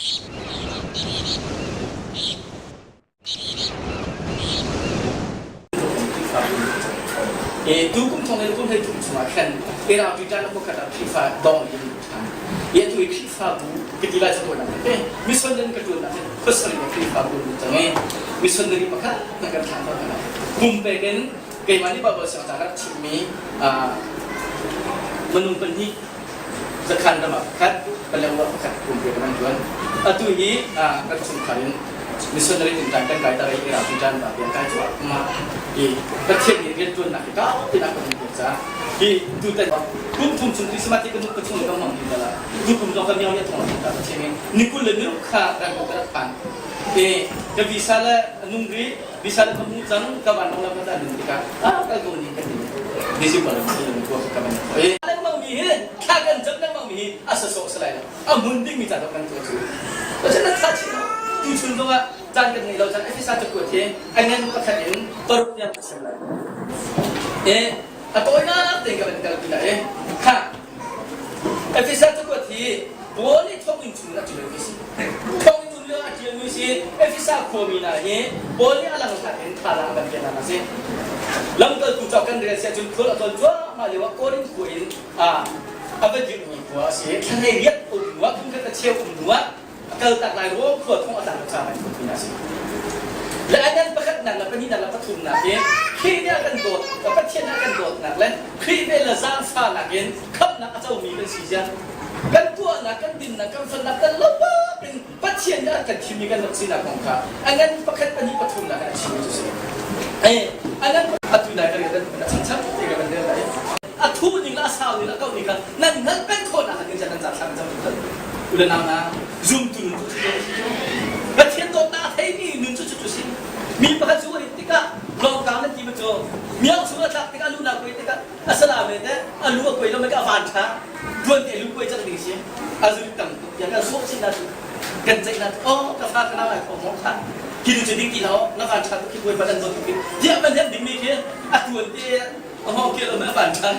Tu kum thong le kum hlei thum chungah khan Iraq ṭiṭan a pakhat ah Khrihfa dong in ṭhan. I atu i Khrihfabu ka ti lai cu tuan te missionary ka ṭuan ah khuasari le Khrihfabu an cang i missionary pakhat na kan thlah hna lai. Pumpek in keimah nih Bible siangca ka rak chimmi minung pahnih Zakhan ram ah pakhat, Paletwa pakhat pumpek in an ṭuan. Atu hi kan chungkhar in missionary tinṭan kan kai tar i Iraq tinṭan pa tiang kai cuahmah i Pathian nih rianṭuannak hi kau tin a kan pek caah hi tutan kum thum chung Christmas hi kan ka chung kan hmang ti la tu kum zong kan miau nih thong ta Pathian in ni kul le niruk kha ran ko ka rak phan e ka visa le nung ri visa le ka hmu cang ka van la ka nun tikah a kal ko ni kan ni December le ko ka van e lengmang mi hi thla kan cam lengmang mi hi a sa sawh salai lo a hmun dingmi ca kan tuah cu. Pathian na tha chin tu chun zongah caan kan ngei lo caan Efesa cakuat hi a ngan pakhat in paruk tiang ka chim lai. E a tawinak tein ka van kal pi lai e. Kha Efesa cakuat hi Paul nih thonginn chung in a ṭialmi si. Thonginn um lio a ṭialmi si Efesa khuami hna hi Paul nih a langhlat in thazaang a van pek hna si. Lamkaltu cauk kan rel si ahcun khual a tlawn cuahmah lio ah Korinth khua in a va dirhmi khua a si. Thla hleiriat um hnuah kum khat a cheu um hnuah a kaltak lai Rom khua thong a tlak caah kan khua a si. Le a ngan pakhatnak le pahnihnak le pathumnak hi Khrih nih a kan dawt, Pathian nih a kan dawtnak le Khrih vel le zaangfahnak in khamhnak a comi kan si zia kan tuahnak, kan dinnak, kan felnak kan lo in Pathian nih a kan thimmi kan rak sinak kong kha a ngan pakhat pahnih pathumnak in a chimmi cu si. A ngan atu nai ka rel a changchang te ka van rel lai. A thu ning le a sau ning le a kau ning kha nan hngalh peng khawhnak ah nan ca thla kan cam tuk ule nau na zumtu nun cu cu Pathian dawtnak a theimi nun cu cu si mi pakhat cu a rit tikah lawngkang nan ti ma cu miang chung a tlak tikah lu na kuai tikah a salam te a lu a kuai lo ka van tha tuan te lu kuai cang ding si a zul tam tuk tiang kan sawh sin na cu kan ceih na oh ka fa ka nau ai kho mo kha khi nu cu ding ti lo na van tha tuk khi kuai pa dan dawt tuk khi tiah ban hem ding mi khi a tuan te a hawng ke lo a van tha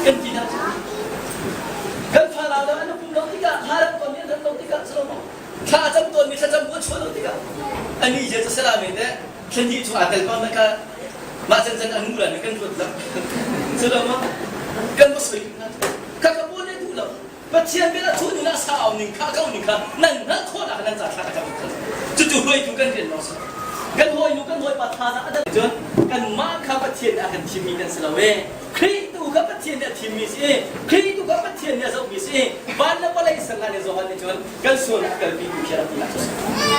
kan ti na kan fa la lo an pum lo tikah hla ram ton mi an lo tikah salo thla cam ton mi thlacam bu chuah lo tikah ani je cha sala me te thlan hi chu aa tel pa ma ka mah can can anu la ne kan ruat lo salo ma kan va soi ka ka bo ne duh lo Pathian bia thu ning a sa ning kha kau ning kha nan hngalh khawhnak nan ca thla ka cam cucu hruaitu kan rian lawng si kan hawinu kan hawipa tha a dan cun kanmah kha Pathian nih a kan thimmi kan si lo e Khrih tu kha Pathian nih a thimmi si Khrih tu kha Pathian nih a zohmi si van le vawlei sangah nih Johan nih cun kan sualnak a kalpi tu khi a rak ti cu si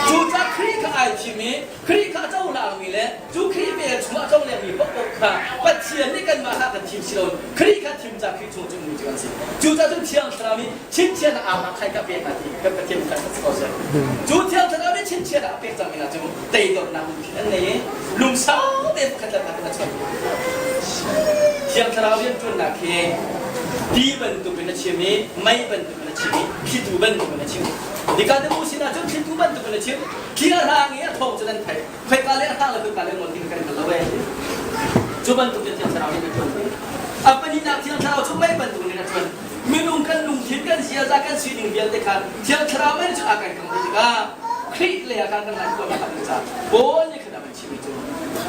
cu ca Khrih kha ai thim i Khrih kha a cohlangmi le cu Khrih vel chungah a conglengmi paohpaoh kha Pathian nih kanmah kha kan thim si lo Khrih kha thim ca Khrih chung cungmi cu an si. Cucaah cun Thiang Thlarau nih chimchiahnak aa mak khai ka pek hna ti kan Pathian kha si ko seh. Cu Thiang Thlarau nih chimchiahnak a pek cangmi hna cu teidornak lungthin an ngei i lungsau tein pakhat le pakhat an chawnh. Thiang Thlarau rianṭuannak hi ti bantukin a chim i mei bantukin a chim i thlitu bantukin a chim. Nikodemu sinah cun thlitu bantukin a chim. Thli a hrang i a thawng cu nan theih. Khoika le a hrang le khoika le ngol ti kan hngal lo ee. Cu bantuk in Thiang Thlarau nih a ṭuan. A pahnihnak Thiang Thlarau cu mei bantuk in a ṭuan. Minung kan lungthin, kan ziaza, kan sining vialte kha Thiang Thlarau mei cu a kan kang dih tikah Khrih lei ah khan kan lan khawhnak a ding caah Paul nih khan a van chimmi cu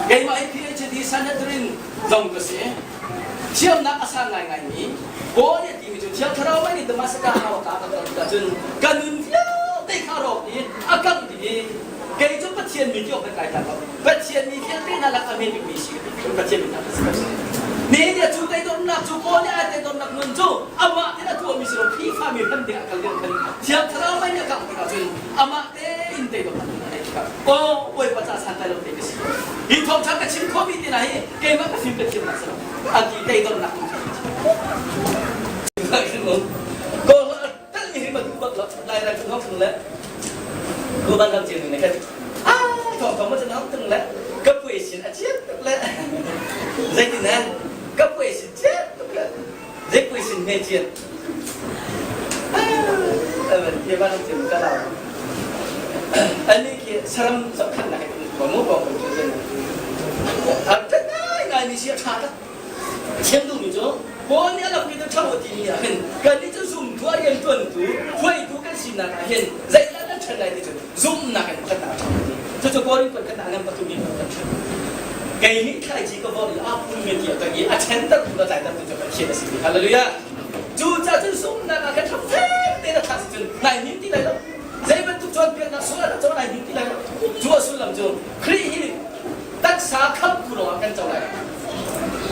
keimah hi PhD Sanhedrin zong ka si. Thiamnak a sang ngaingaimi Paul nih a timi cu Thiang Thlarau mei nih Damascus ah a ka kal tikah cun ka nun vialte kha a rawk i a kangh dih i Kei cu Pathian mi ti awk kan kai tlak lo. Pathian mi vialte hna lak a hme bikmi si ka ti. Pathian mi hna ka si ka si. Nihin cu teidornak cu Paul nih ai teidornak nun cu amah tein a tuahmi si lo Khrihfa mi hram ding ah kal ding khan Thiang Thlarau mei nih a kangh tikah cun amah tein teidornak nun a neih tikah aw Bawipa ca santlai lo te ka si. Hi thawngṭha ka chim khawhmi te hna hi keimah ka fim ka thiamnak si lo. A ti teidornak nun Kan mi hi ma duh bak lo lai rai chung hong le ku ban lam chiang ne kan ah thong thong ma chan hong tung le ka puai sin a chiat tuk le zeitin ne ka puai sin chiat tuk le zei puai sin he chiat ah ban ke ban chiang ka lao ani ki saram zakhan na ko mu ko ko chu zen a ta ngai ngai ni si a tha tak Thiam duhmi cu Paul nih a lakmi cu ṭha u timi ah hin kannih cu zumtu a rianṭuantu, hruaitu kan si. sinak ah hin zeidah nan ṭhen lai ti cu zumhnak in pakhat a ṭhen ti. Cucu Korin pakhat ah ngan pathum in kan ṭhen. Kei nih thlaici ka vorh i aa pulmi ti a ka i a ṭhenter tu le tlaiter tu cu Pathian a si ti. Hallelujah. Cucaah cun zumhnak ah khan fek tein a thlah si cun nai hnin ti lai lo. Zei bantuk cawnpiaknak sual ah cawn ai hnin ti lai lo. Cu a sullam cu Khrih hi taksa khamhtu lawngah kan co lai.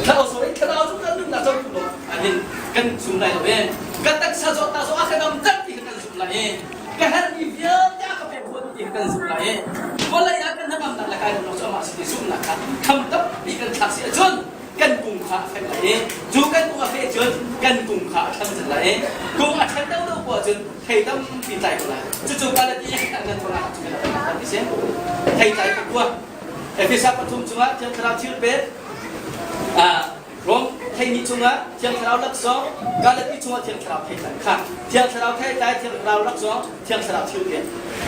Thlarau sorry, thlarau cu kan nunnak cotu lawng ah hin kan zum lai lo e. Kan taksa zawtnak zong a kan damter ti kha kan zumh lai e. Ka herhmi vialte a ka pek khawh ti kha kan zumh lai e. Vawlei ah kan hnangamnak le kai lawng cu amah sin i zumhnak kha kham tampi kan thlak si ahcun kan kung kha a fek lai i cu kan kung a feh cun kan kung kha a ṭhan cang lai i kung a ṭhan deuhdeuh poah cun thei tampi tlai ko lai. Cucu Galati an kan tuah cu kan ti si. Thei tlai pakua. Efesa pathum chungah Thiang Thlarau thil pek Rom theini chungah Thiang Thlarau laksawng Galati chungah Thiang Thlarau theitlai kha Thiang Thlarau theitlai Thiang Thlarau laksawng Thiang Thlarau thil pek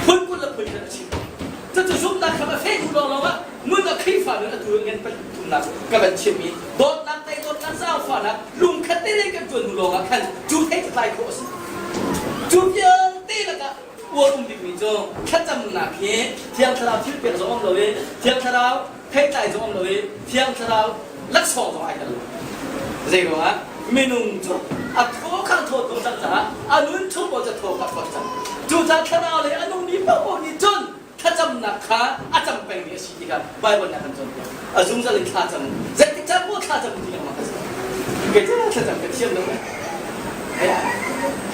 phun kul le phun khat a chim. Cucu zumhnak kha a feh duh lawnglawng ah nun a Khrihfa nun atu ngan pathumnak ka van chimmi dawtnak tei dawtnak zaangfahnak lungkhat te kan ṭuan hnu lawngah khan cu thei cu tlai khawh a si. Cu vialte lakah uar um bikmi cu thlacamnak hi Thiang Thlarau thil pek zong um lo i Thiang Thlarau theitlai zong um lo i Thiang Thlarau laksawng zong ai tel lo. Zei ruangah minung cu a thaw kha thaw tung cang caah a nun chung paoh cu thaw kha thawt cang. Cucaah thlarau lei a nungmi paohpaoh nih cun thlacamnak kha a cam pengmi a si ti kha Baibal nih a kan cawnpiak. A zungzal in thla cam. Zeitik caan maw thla cam ti lengmang ka si. Kei cu thlacam ka thiam lo eh.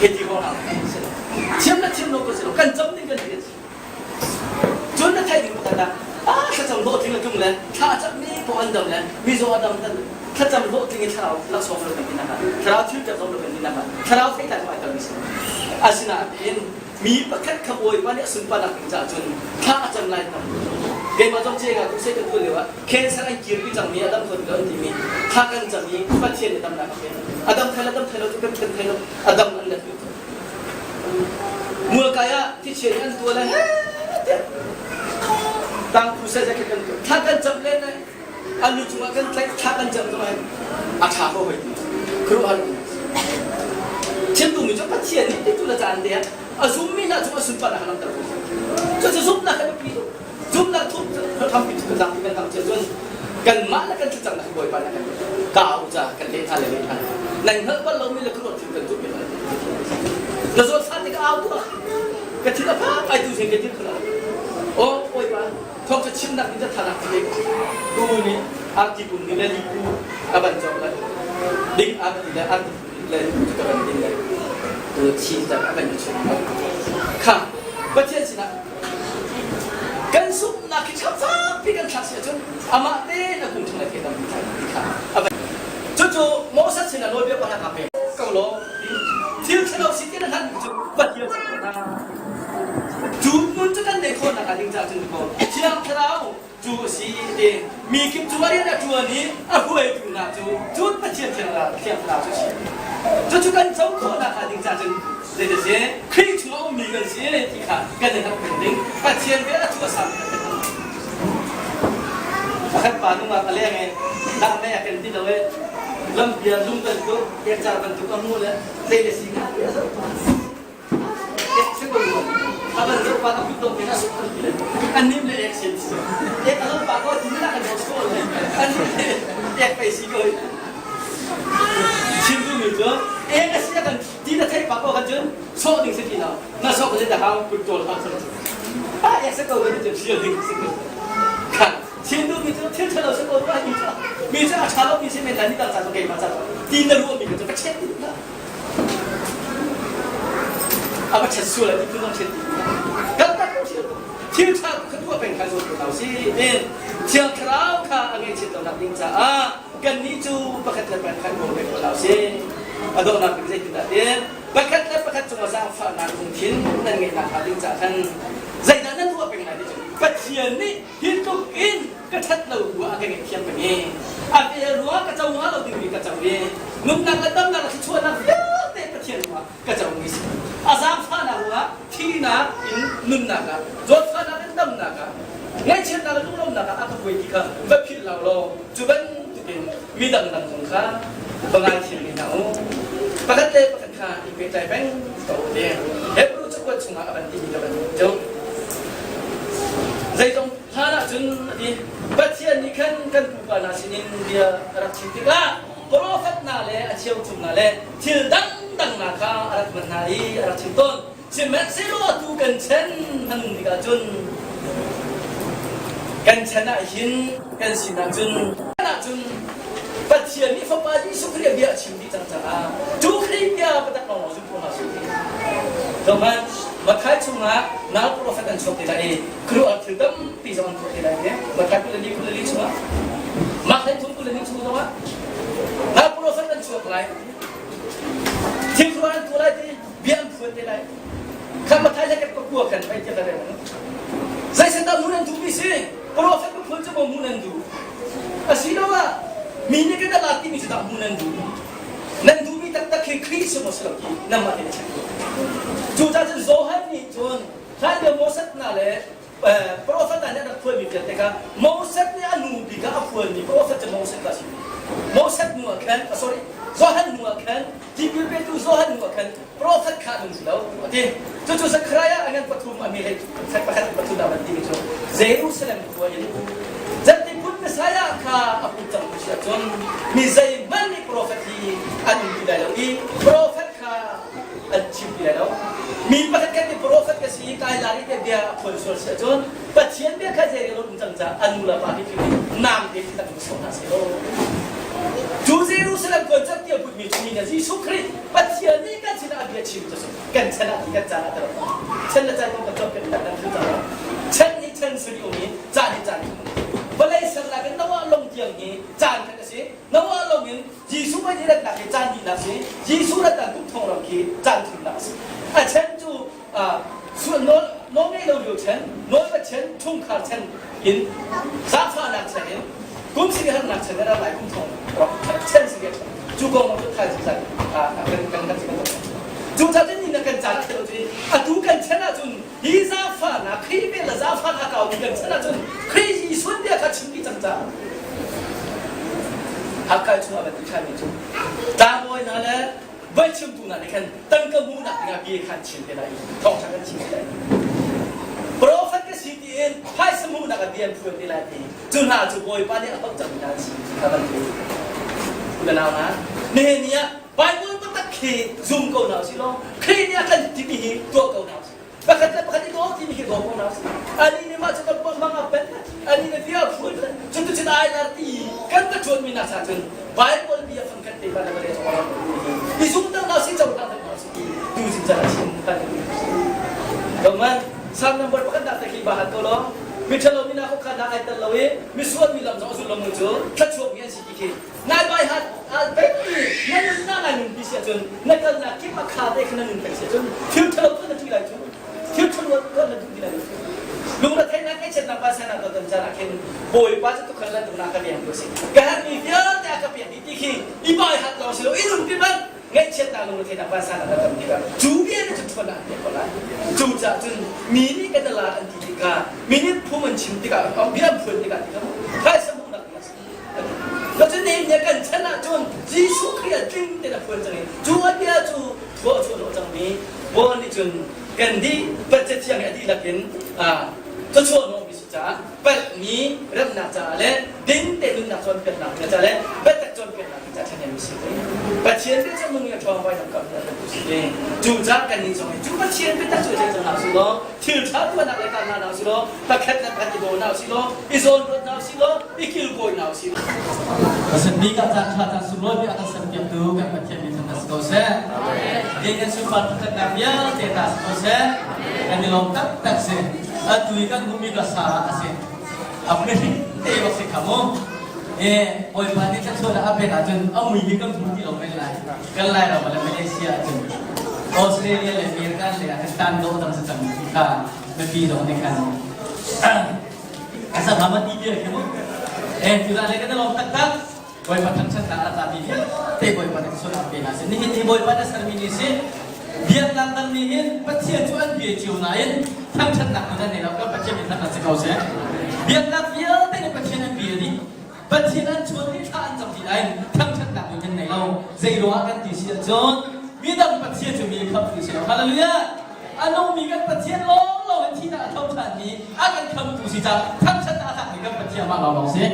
Hei ti ko hna si lo. Thiam le thiam lo ka si lo. Kan cam ding kan ti a si. Cun na theih ding pakhat ah ah thlacam hlawhtling a tlung le thla a cammi paoh an dam le mizaw a dam tan thlacam hlawhtling i thlarau laksawng lo kan ti nak ah thlarau thil pek zong lo kan ti nak ah thlarau theitlai zong ai telmi si. Asinain mi pakhat kha Bawipa nih a sunparnak ding caah cun thla a cam lai tam. Keimah zong ce ka crusade ka tuan lio ah cancer an kirpi cangmi a dam kho ti lo an timi thla kan cam i Pathian nih damnak a pek. A dam thai lo dam thai lo cu kan kan thai lo a dam an let Mualkai ah thichia nih an tuah le tiah tangphu sai kan kan tuah. Thla kan cam len ai an lu cungah kan tlaih thla kan cam zong ai a ṭha ko hoi ti khuaruahhar Thil tumi cu Pathian nih ti tu le caan te ah a zummi hna cu a sunparnak a langhter ko. Cucu zumhnak a biapi tuk. Zumhnak thup hrampi cu kan zapi kan hang cia cun kanmah le kan thlacamnak Bawipa nih kan kau ca kan leh hna le leh hna. Nan hngalh bal lomi le khuaruah thil kan tuah Na zawt fat tik au tuah. Ka thil a phak ai tu sin ka thil khula. O Bawipa thawng cu chimnak in thanak ti tu nih arti pum ni le lipu a ban cawk le ding arti le arti le lipu ka ban ding le tu chi ta a ban chim kha Pathian sinah kan zumhnak hi ṭha kan thlak si ahcun amah tein a kum chung le thei tampi ti kha a cucu Moses sinah nawlbia pakhat aa pek ko law thil ṭhalo si ti na hlan cu Pathian sin ko hna cu nun cu kan neih khawhnak ah ding caah cun ko Thiang Thlarau cu a si ti mi kip cu a rian a ṭuan i a hruaitu hna cu cun Pathian Thiang Thlarau cu a si cucu kan co khawhnak hnga ding caah cun zei si Khrih chung a ummi kan si ti kha kan i hngalh peng ding Pathian bia a cu a sang kan pakhat pa nungak a leng i dah mei a kan ti lo i lampian lung bantuk ekcar bantuk a hmu le zei le si hnga ti a zoh pa ek si ko a ban zoh pa a kut dong in a suk ti le an nim le ek sin si ek a zoh pa ko ti na kan zoh ko le an nim le ek pei si ko chim duhmi cu ek a si a kan ti na theih pa ko kan cun sawh ding si ti lo na sawh ko da hau kut tawl hau cun a ek se ko kan cun sial ding si ko khan chim duhmi cu thil ṭhalo si ko ruah mi cu mi cu a ṭha lo mi si men lai ni dang ca cu keimah ca ti na ruah mi cu ka chet ti la A va ṭhat sual ti phun zong ṭhen ti kan tak ko thil ṭha kha tuah peng kha zuam ko hna usih. Thiang Thlarau kha a ngaihchiat lonak ding caah kannih cu pakhat le pakhat bawm peng ko hna usih. A dawhnak bik zeitindah tiah pakhat le pakhat cungah zaangfahnak lungthin nan ngeihnak hnga ding caah khan zeidah nan tuah peng lai ti cu Pathian nih hi tluk in ka ṭhat lo ruah a ka ngaihthiam peng i a vel ruah ka co hnga lo dingmi ka co i nunnak le damnak le thluachuahnak vialte Pathian ruah ka co mi si. A zaangfahnak ruah thihnak in nunnak ah zawtfahnak in damnak ah ngaihchiatnak le lunglawmhnak ah a ka hruai ti kha va philh lo law cu bantukin mi dangdang zong kha va ngaithiam ve hna u. Pakhat le pakhat kha i pehtlai peng ko u. Hebrew cakuat chung. cheu thum hna le thil dangdang hna kha a rak hman hna i a rak chim tawn. Sihmanhsehlaw atu kan chan hmanung bik ahcun kan chan ah hin kan sinah cun ahcun Pathian nih Fapa Jesuh Khrih bia a chim dih cang caah cu Khrih bia biatak lawnglawng zum ko hna sih. Zohhmanh, Matthai chungah nal profet an chuak te lai i khuaruahhar thil tampi zong an tuah te lai ti. Matthai 24 24 chungah Matthai thum 24 chung zongah nal profet an chuak lai. Thil khuaruahhar an tuah lai ti bia an phuan te lai. Kha Matthai le ka kua kan pai tiah ka rel. Zeisendah mun an duhmi si? Profet phun cu maw mun an duh? Asiloah mi nih kan lak timi cu dah mun an duh? Nan duhmi taktak hi Khrih si maw si lo ti nangmah tein check tuah. Cucaah cun Johan nih cun hlanlio Moses hna le profet hna nih an rak phuanmi vialte kha Moses nih a nu bik ah a phuanmi profet cu Moses kha a si. Moses hnu ah khan, sorry, Johan hnu ah khan tipil petu Johan hnu ah khan profet kha an um ti lo a ti. Cucu Zechariah a ngan pathum a mi hlei pakhat pathum dah van timi cu Jerusalem khua in Zettiphun Messiah kha a put cang tu si ahcun mi zeihmanh nih profet hi an um ti lai lo i profet kha an chim ti lai lo. Mi pakhat khat nih profet ka si kai la i bia a phuan sual si ahcun Pathian bia kha zei rel um cang caah a nu le pa hi thil naam te khi tak sawh hna seh law cu Jerusalem khua cerhti a putmi cu mi na Jesuh Khrih Pathian nih kan sinah a bia chim cu kan chan ah kan caan ah chan le caan kong kan cawnpiak tak kan thil cang chan nih chan suri um i caan nih caan vawlei sernak in Noah lung tiang hi caan khat a si Noah lung in Jesuh mei nih ratnak hi caan dihnak si Jesuh ratnak kum thong ram khi caan thumnak a si a chen cu nawl ngei lo lio chen nawlva chen chungkhar chen in zaangfahnak chen in kum siri harnak chen in lai kum thong chen siri cu kong cu thai zan kan kan kan kan cu ca cun ni na kan caan a cu atu kan chen ahcun hi zaangfahnak Khrih vel le zaangfahnak kau mi kan chen ahcun Khrih Jesuh bia kha chim dih cang ca Hakkai chungah van ti ṭhan mi cu tlangbawi hna le voi chimtu hna nih khan tangka hmuhnak dingah bia kha an chim te lai i thawngṭha kan chim te lai. Profet ka si tiin phaisa hmuhnak ah bia an phuan te lai ti cu hna cu Bawipa nih a hloh cangmi hna an si ti kha van thei. U le nau hna, nihin ni ah Bible taktak khi zum ko hna usih law Khrih nih a kan timi hi tuah ko hna usih. Pakhat le pakhat i daw timi hi daw ko hna usih. Ani nih mah cu kan mang a pen ani nih bia a phuan cuticun ai lar ti kan ka ṭuanmi hna sa cun Bible bia fangkhat te kha na va rel i zumter hna si cohlang hna si ti tu zing caan ah chim kan Roman Psalm number pakhat nak te khi ba hat ko law miṭhalo mi hna kha nak ai tel lo i misual mi lam zong a zul lo mu cu thluachuak mi an si ti khi ngai bai hat al peng i na nunnak ngai nun pi si ahcun na kalnak kip a kha te kha na nun peng si ahcun thil ṭhalo tuah na ṭih lai cu thil ṭhalo tuah na duh ti lai lungretheihnak ngaihchiatnak vansannak ton ton caan ah khin Bawipa cu tukhal bantuk ka liang tu si ka herhmi vialte a ka pek dih ti khi i bai hat lawng si lo i nunpi bang ngaihchiatnak lungretheihnak vansannak na ton tikah cu bia nih cun ṭhawn an pek ko lai cu caah cun mi nih ka dala an ti tikah mi nih phung an chim tikah bia an phuan tikah tikah phaisa hmuhnak ding a si Cun nihin ni kan chan ahcun Jesuh Khrih a tling tein a phuan cang i cu a bia cu thua a chuah cangmi Paul nih cun kan dih Pathian thiang hi a dihlak in thluachuah hnawhmi si caah palhmi remnak caah le ding te nunnak cawnpiaknak ding caah le biatak cawnpiaknak ding caah ṭhahnem si Pathian bia cu nung i a ṭhawng vai lam kam tu si cu caah kan nih zong hi cu Pathian biatak cu a cang hna usih law thil ṭha tuahnak le kal hna usih law pakhat le pakhat i daw hna usih law i zawnruat hna usih law i kilkawi hna usih Pasal bik ah caan ṭha caan sunglawi bik a kan serpiaktu kan Pathian min thangṭhat si ko seh. Ding kan sunpar thangṭhatnak vialte ta si ko seh. Kan i lawm taktak si. Atu i kan hmuhmi ka sa a si. A mihring te bak si kha mu. E Bawipa nih thluachuah a pek ahcun a mui hi kan hmu ti lo men lai. Kan Lairam le Malaysia ahcun Australia le America le ah kan tan dawh dang si cang ti kha mipi zong nih khan Asa ma ti bia khi mu. Eh tu le kan lawm taktak. Bawipa thangṭhatnak a zapi vialte Bawipa nih sun pe hna seh. Nihin hi Bawipa na sermi ni si. Biaknak dang nih hin Pathian cu an bia cio nain thangṭhatnak tu nan nei lo kan Pathian min thangṭhat si ko seh. Biaknak vialte nih Pathian an bia dih. Pathian an chuan dih thla an cam dih nain thangṭhatnak tu nan nei lo. Zei ruangah kan ti si ahcun midang Pathian cu mi khamtu si lo. Hallelujah! A nungmi kan Pathian lawnglawng in thihnak a tho ṭhanmi a kan khamtu si caah thangṭhatnak a tlakmi kan Pathian mah lawnglawng si.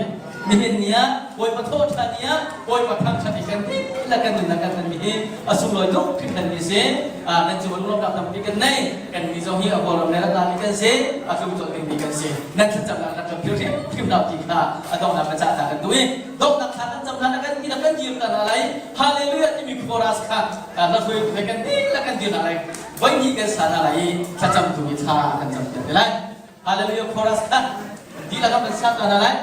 Nihin ni ah Bawipa thawhṭhan ni ah Bawipa thangṭhat i kan dihlak kan nunnak kan hmanmi hi a sunglawi tuk hringhranmi a si. Nan cung lunglawmhnak tampi kan nei. Kan nih zong hi a kawlram le ram kan si, a tlung colh dingmi kan si. Nan thlacamnak rak kan phil hrimhrim lo ti kha a donghnak ka cah ta kan duh i donghnak thla kan cam hlan ah kan dihlak kan dir ta hna lai. Hallelujah timi chorus kha hla hruaitu he kan dihlak kan dir hna lai. Voi hnih kan sa hna lai i thlacam tu hi thla kan cam te lai. Hallelujah chorus kha dihlak kan sa ta hna lai.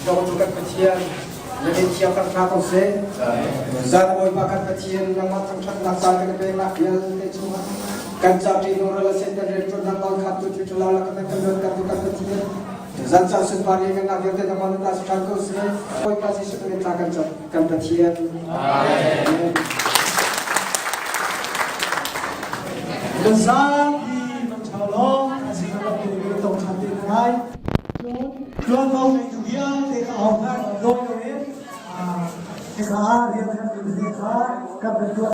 Dawtu kan Pathian, na min thiang kan hna ko seh. Zan Bawipa kan Pathian, nangmah thangṭhatnak caan kan peknak vialte cungah kan ca ṭihnung ral a sen kan rianṭuannak nawl kha tu ṭhiṭhala lak kan kan luattertu kan Pathian. Zan ca sunpar i kan vialte nangmah nan ta si ṭhan ko seh. Bawipa Jesuh min thla kan cam kan Pathian. Amen. Kan zapi kan ṭha law a si kan rak i tong ṭhan te lai. Tuanvo ngeitu vialte kha hau hna lawi loin hika rian kan kha kan tuah.